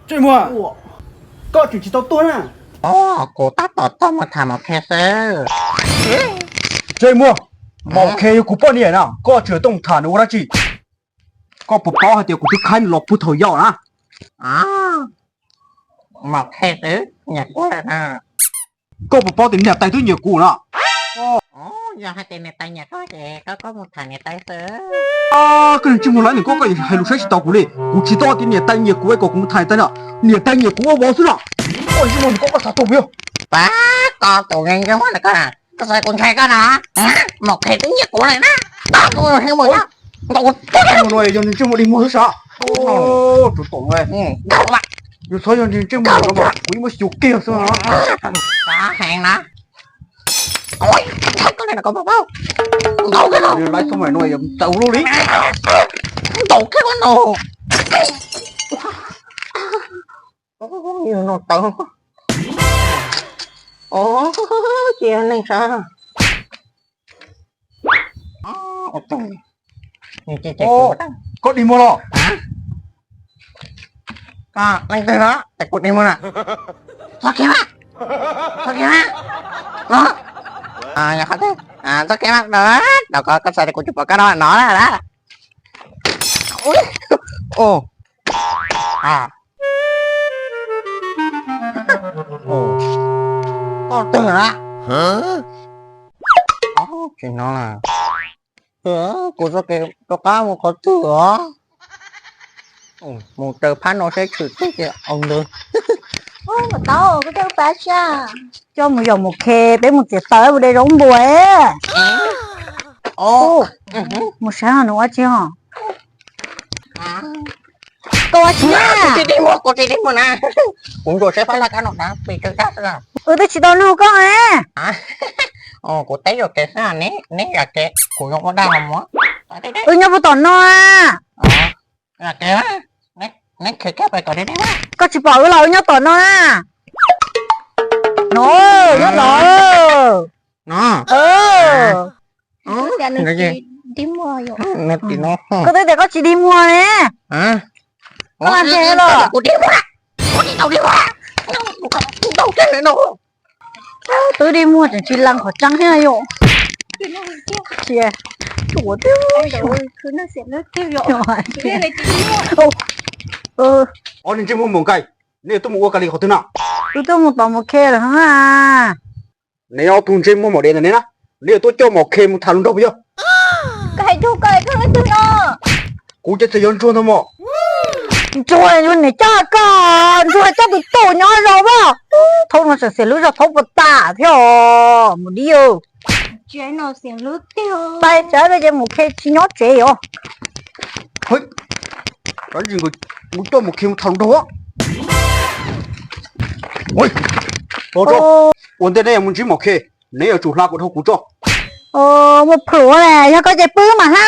Ntsej Muag, koj tseem tsis tau tuag na. Kuv tab tom tuaj mus tham Maum Khe xwb. Ntsej Muag, Maum Khe yog kuv poj niam na, koj tseem tuaj mus tham nws ua dab tsi? Koj puas paub hais tias kuv twb khaib nws los puag thaum yau na? Maum Khe twb nyiam kuv lawm na. Koj puas paub tias niam tais twb nyiam kuv na? Yog hais tias niam tais nyiam koj ces koj, koj mus tham niam tais xwb. Koj niag Ntsej Muag lawv nws koj, koj hais lus saib tsis taus kuv li. Kuv tsis tau tias niam tais nyiam kuv es kom kuv mus tham niam tais no. Niam tais nyiam kuv ua vauv xwb no. Koj Ntsej Muag nws koj, koj xav tuag puas yog? Pab koj tus ntsej muag na koj, koj xav kuv ntshai koj no? Maum Khe twb nyiam kuv lawm na. Koj tus ntsej muag no, ntaus kuv tag no. Yog ntsej muag dig muag xwb sav. Tus tom, yog txhob yog ntsej muag no mas kuv yeej muab xyuas kiag xwb. Heev na. Koj li no koj paub, ntaus kiag no, laiv txhob mam no yog tawv lub li. Ntaus kiag koj no. Yog no tawv. Cia neeg sav. Koj dig muag los? Koj leej twg no es kuv dig muag na? Txhob kiag mas, txhob kiag mas. Txhob kiag mas, no koj, koj xav tias kuv tsis pom koj no no na. Koj twg na? Tsis no na. Kuv txoj kev rov qab mus qhov twg os? Mus raws phab no saib tshwm twg ces au ntawd. Mus tau, koj coj pab sab. Coj mus yom Maum Khe, peb mus txiav taws ua de zaub npua. Mus saib nws ua tsi os. Koj ua tsi na? Kuv tsis dig muag, kuv tsis dig muag na. Kuv ntsuas saib phab laj kab no na, pis tsawg kab xwb. Wb twb tsis tau nug koj. Kuv teb yuam kev xwb, neb yam kev kuv yuav ua dag los mus. Wb nyob puag tom no. Yam kev, neb khiav kiag pais kom deb deb. Koj tsis pom wb los wb nyob tom no na. No, nyob no. No. Koj twb tias koj tsis dig muag ne. Koj lam ntes los. Twb dig muag tseem tsis lees qhov tseeb thiab yom. Tsuav tiag. Ob niag ntsej muag Maum Nkaij, neb yuav tuaj mus ua ka li qhov twg no? Wb tuaj mus tom Maum Khe lawm. Neb ob tug ntsej muag Maum Dev ntawm neb na, neb yuav tuaj coj Maum Khe mus tham hluas nraug puas yog? Koj hais rau koj, koj leej twg no? Kuv ces txawm yog Ntsuag ntag mog. Ntsuag, niam coj koj, Ntsuag coj tus tuaj nyob zoo as. Thaum no tseem xiam lub zog thaum puas tas thiab os, mus dib. Pais tsav ces Maum Khe tsis nyob tsev os. Kuv coj Maum Khe mus tham hluas nraug. Ua ntej neb yuav mus ntsib Maum Khe, neb yuav tsum hla kom dhau kuv tso. Muaj plhuav ne, yog koj ces pw mas hla.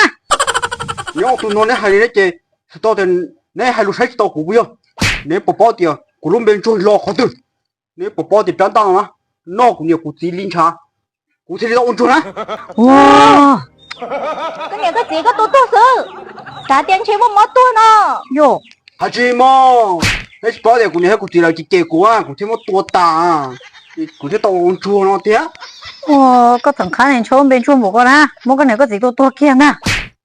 Nyob tus no neb hais li neb ces, tsis tau tias neb hais lus saib tsis tau kuv puas yog? Neb puas paub tias kuv lub npe Ntsuag los qhov twg? Neb puas paub tias rab ntaj no na, noj kuv niam kuv txiv li ntshav, kuv thiaj li tau ua ntsuag na. Koj niam koj txiv koj tua tuag xwb, xav tias ntshe muaj mob tuag no. Yog hais tsis mog, neb tsis paub tias kuv niam thiab kuv txiv lawv cem cem kuv, kuv thiaj muab tua tas. Kuv thiaj tau ua ntsuag no tiag. Koj txawm qhab niag ntshav lub npe Ntsuag npaum koj na, muab koj niam koj txiv tua tuag kiag ntag.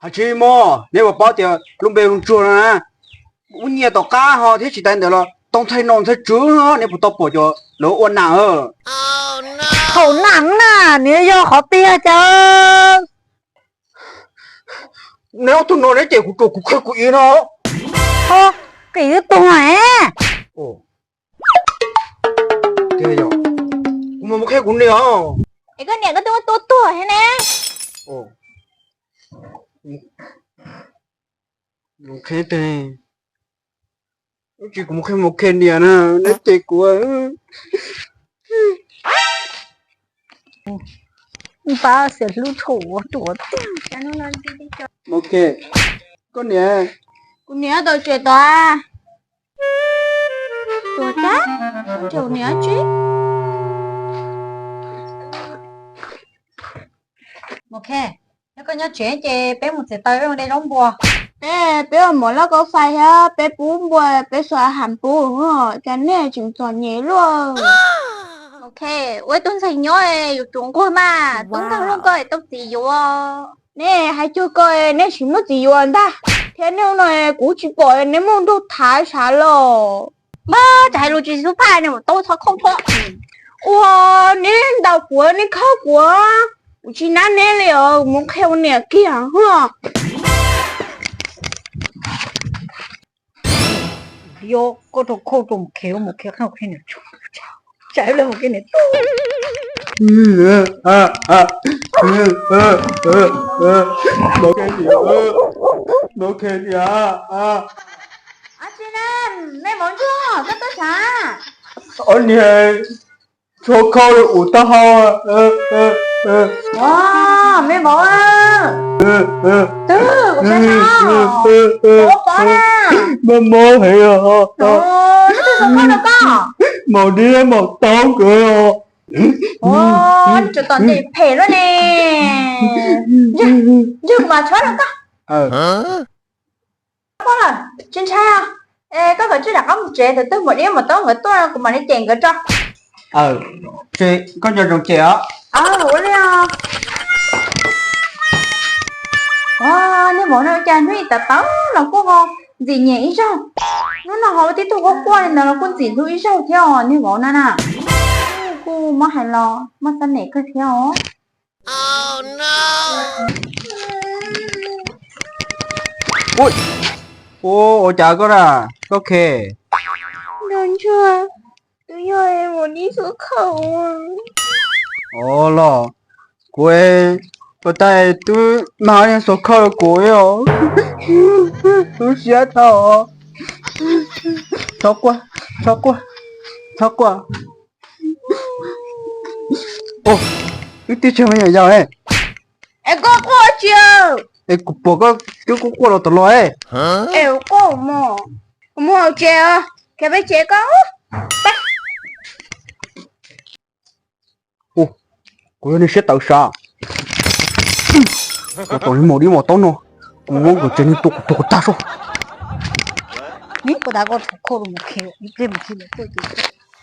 Hais tsis mog, neb puas paub tias lub npe Ntsuag no na, ua nyiaj tom qab ho thiab tsis tas ntawd los tau ntxhais nom ntxhais tswv no, neb puas tau pom cov lawv ua nam? Thaum nam na, nws yog qhov tiag cas. Neb ob tug no neb cem kuv, kuv khawb kuv ib no. Koj ib tug. Kuv mus qhia kuv niam os. Es koj niam koj twb muab tua tuag thiab ne. Mus qhia, ib tsam kuv mus qhia Maum Khe niam na, neb cem kuv. Pab xiam hlub tshum ruam tiag. Maum Khe, koj niam. Kuv niam tau tsev tod. Tuag tag, ntshe niam tsis. Maum Khe, yog koj nyob tsev ces peb mus txiav taws, peb mus de zaub npua. Peb, peb ua mov loj kau fais thiab peb pub npua, peb xuas ham pub, cas nej tseem txom nyem luaj. Ok, ua ib tug ntxhais nyob yuav tsum nquag mas, tub nkeeg zoo koj tau txiv yuav. Nej hais cuag ko, nej tsis muaj txiv yuav ntag, thiab nej no kuv tsis pom nej muaj nraug thav sav los. Mas tsis hais lus tsis xub phaj, nej mus tau txhob khauj txhob. Ua, nej ntaus kuv, nej khauj kuv, kuv tsis nab neb li os, mus qhia niam kiag. Yog koj rau khauj rau mus khiav, mus khiav qhov niam, tsam ib pliag mus khiav niam tub. Mus khiav niam, mus khiav niam. Ab tsi na, me mov ntsuag, koj tuaj sav? Ob niag tshuav khau ua taub hau. Ua, me mov, twb kuv saib saib, mov pov na. Mob mob heev os. Neb twb zoo nkauj no koj. Maum dib maum taub nkawd os. Ua, tseem tom ntej phem luaj ne. Ywg mas tshuav no koj. Poj lawm, tsis ntshai os. Es koj kav tsij rov qab mus tsev, thaum twg maum dib maum taub nkawd tuaj kuv mam li cem nkawd tso. Koj nco ntsoov cem os. Ua li os. Ua, niag maum no cas hnub ib tawv tawv los kuj ho ntxim nyiam ib zaug. Hnub no ho ua tib tug quaj quaj li ntawd los kuj ntxim hlub ib zaug thiab os niag vauv no na. Kuj muab hais los muaj xab nem kawg thiab os. Ua cas koj na, koj khe? Nraug ntsuag, twb yog maum dib xuas khau. Os los, kuv, puas tas twb mag xuas khau rau kuv os. Lub siab dhau. Txhob quaj, txhob quaj, txhob quaj. Wb twb tsis yog me nyuam yaus ne. Es koj quaj tsi? Es kuv pom koj twb quaj quaj los tom los. Es kuv quaj mus, kuv mus hauv tsev os, khiav pem tsev koj. Kuv yog neeg siab tawv sav, kuv tos niag maum dib maum taub no, kuv muab nkawd tsev neeg tua kom tuag kom tag soj.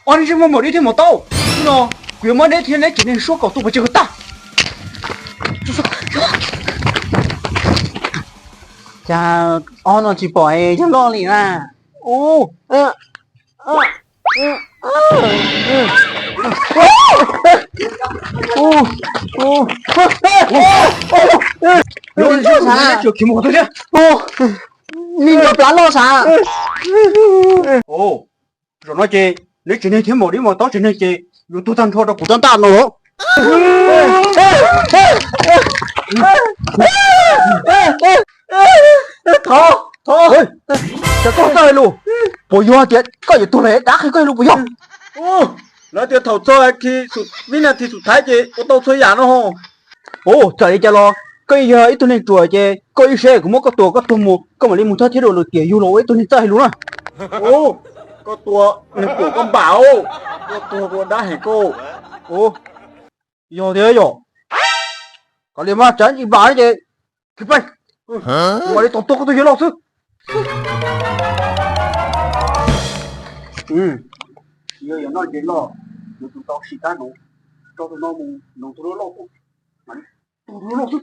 Ob neeg ntsej muag maum dib thiab maum taub, hnub no kuv yuav muab neb thiab neb tsev neeg suab kom tuag pes tsawg kom tag. Cas ob no tsis pom yawg loj li na. Neb nco plab loj sav. Zaum no ces neb tsev neeg thiab maum dib maum taub tsev neeg ces yuav tuag tag nrho rau kuv rab ntaj no. Thov, thov, cas koj txawj hais lus? Puas yog hais tias koj yuav tuag lawm dab qhia koj hais lus puas yog? Lawv tias thaum txog khi vib nas this xub thaiv ces ua tau txhua yam no ho. Ua, txawm li cas los koj yog ib tug neeg ruam ces koj ib seb kuv muab koj tua koj tuag mus koj mam li mus thawj thiab dua lwm tiam yug los ua ib tug neeg txawj hais lus na. Koj tua neeg ruam koj npam, koj tuag ua dab heev koj. Yog thiab yom. Koj li mas tsav ntsis npam ces khiav pais, kuv mam li tos tuag koj tus yawg loj xwb. Yog yawg no ces loj, yuav tsum tau sim kab noov, rau tus no mus noog tus loj tuaj, mam li tua tus loj xwb.